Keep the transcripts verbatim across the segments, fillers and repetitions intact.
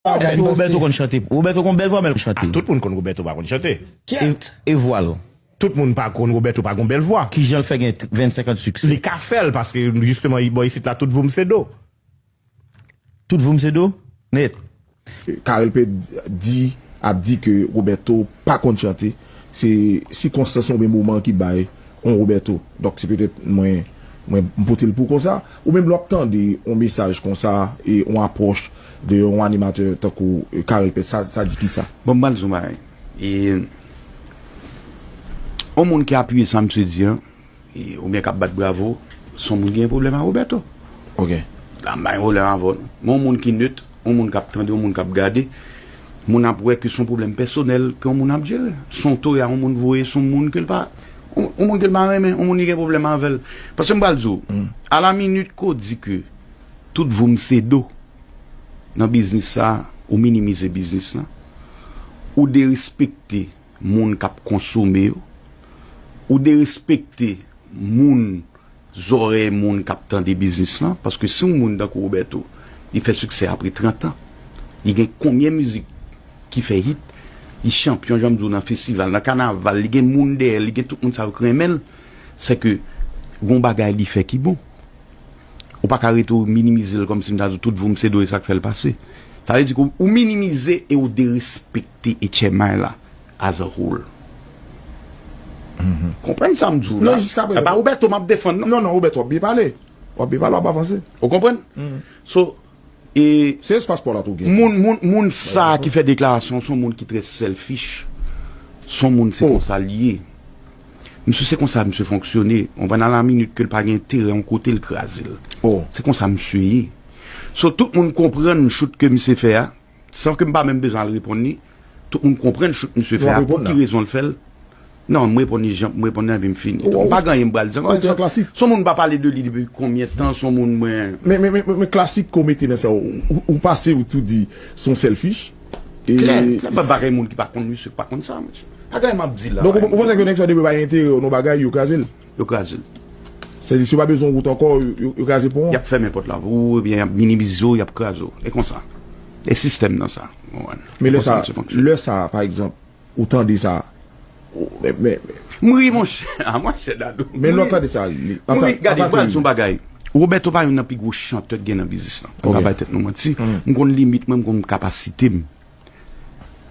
Èske Roberto konn chante? Roberto gon bèl vwa, men l konn chante. Tout moun konn Roberto pa konn chante. E, e vwa l? Tout moun pa konn Roberto pa gon bèl vwa. Kijan l fè gen vennsenk an de siksè? Li ka fè l paske jisteman bò isit la tout voum se do. Tout voum se do? Nèt. Karel Pèt di, ap di ke Roberto pa konn chante. Se sikonstans oubyen moman ki bay yon Roberto. Donk, se petèt mwen, mwen m pote l pou konsa. Ou menm lè w ap tande yon mesaj konsa, e yon apwòch de yon animatè tankou Karel Pèt, sa, sa di kisa? Bon, m pral di w yon bagay. E, yon moun ki apiye sa misye di an, e, oubyen k ap bat bravo, se yon moun ki gen pwoblèm a Roberto. Ok. La, m pa gen pwoblèm avè w, non. Men yon moun ki nèt, yon moun k ap tande, yon moun k ap gade, moun ap wè ke se yon pwoblèm pèsonèl ke yon moun ap jere. Se yon toya yon moun voye, se yon moun ke l pa, yon, yon moun ke l pa renmen, yon moun li gen pwoblèm avè l. Paske m pral di w, a la minit ke w di ke tout voum se do nan biznis sa, ou minimize biznis lan, ou derespekte moun k ap konsome yo, ou derespekte moun, zòrèy moun k ap tande biznis lan, paske si yon moun tankou Roberto, li fè siksè apre trant an, li gen konbyen mizik ki fè hit, li chanpyon, jan m di w, nan festival, nan kanaval, li gen moun dèyè l, li gen tout moun sa yo k renmen l, se ke gon bagay li fè ki bon. Ou pa ka rete w minimize l kòmsi m ta di w tout voum se do e sa k fè l pase. Sa vle di ke w, ou minimize e w derespekte H M I la as a whole. Konprann sa m di w la? Non, jiska prezan. E pa Roberto m ap defann, non. Non, non, Roberto, w ap byen pale. W ap byen pale, w ap avanse. Ou konprann? So, e se espas pa w la tou gen. Moun, moun, moun sa ki fè deklarasyon, se yon moun ki trè selfish. Se yon moun, se konsa l ye. Misye, se konsa misye fonksyone. Ou konprann, a la minit ke l pa gen enterè yon kote, l kraze l. Se konsa misye ye. So, tout moun konprann chout ke misye fè a, san ke m pa menm bezwen al reponn li. Tout moun konprann chout misye fè a, pou ki rezon l fè l. Non, m reponn li jan, m reponn li epi m fini. M pa gen anyen m pral di ankò. Se yon moun m pa pale de li depi konbyen tan, se yon moun mwen. Men, men, men, men, men klasik ke w mete nan sa, ou, ou, ou pase, ou tou di se yon selfish. Klè, klè, pa bagay moun ki pa konn misye, ki pa konn sa, mesye. Pa gen anyen m ap di la. Donk, ou, ou panse ke nèg sa yo depi yo pa gen enterè nan bagay, yo kraze l? Yo kraze l. Sètadi, si yo pa bezwen wout ankò, yo, yo, yo kraze pon an? Y ap fèmen pòt la pou ou, ebyen, y ap minimize w, y ap kraze w. E konsa. E sistèm nan sa. Ou konprann? Men lè sa, lè sa, pa egzanp, ou tande sa, ou, men, men, men. M ri, monchè. A, monchè, Dadou. Men lè w tande sa, li, m ri, gade, m pral di yon bagay. Roberto pa youn nan pi gwo chantè k gen nan biznis lan. Ann pa bay tèt nou manti. M konn limit mwen, m konn kapasite m.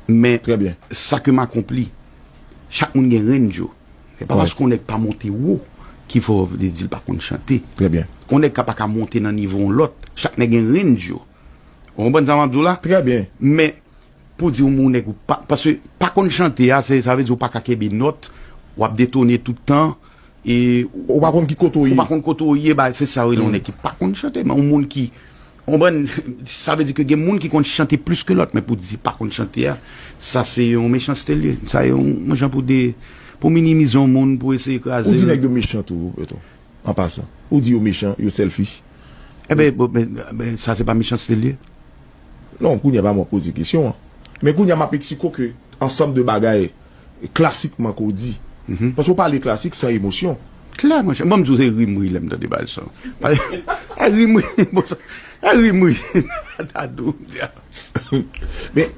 Men, sa ke m akonpli, chak moun gen range yo. Se pa paske yon nèg pa monte wo ki fè w vle di l pa konn chante. Yon nèg ka pa ka monte nan nivo yon lòt. Chak nèg gen range yo. Ou konprann sa m ap di w la? Men, pou di yon moun nèg ou pa, paske pa konn chante a, se, sa vle di ou pa ka kenbe nòt, w ap detone tout tan, e ou pa konn ki kote w ye. Ou pa konn kote w ye, ba, se sa yo rele yon nèg ki pa konn chante, men yon moun ki, ou konprann, sa vle di ke gen moun ki konn chante plis ke lòt, men pou di pa konn chante a, sa se yon mechanste l ye. Sa yon, yon jan pou de, pou minimize yon moun, pou eseye kraze l. Ou di nèg yo mechan tou, Beton, an pasan. Ou di yo mechan, yo selfish. Eben, bon, men, men sa se pa mechanste l ye? Non, kounye a pa mwen poze kesyon an. Men kounye a m ap eksplike w ke ansanm de bagay klasikman ke w di. Paske w pale klasik san emosyon. Klè, monchè. Bon, m di w se ri m ri lè m tande bagay sa. E ri m ri, bon, sa, e ri m ri. Dadou, m di a. Men,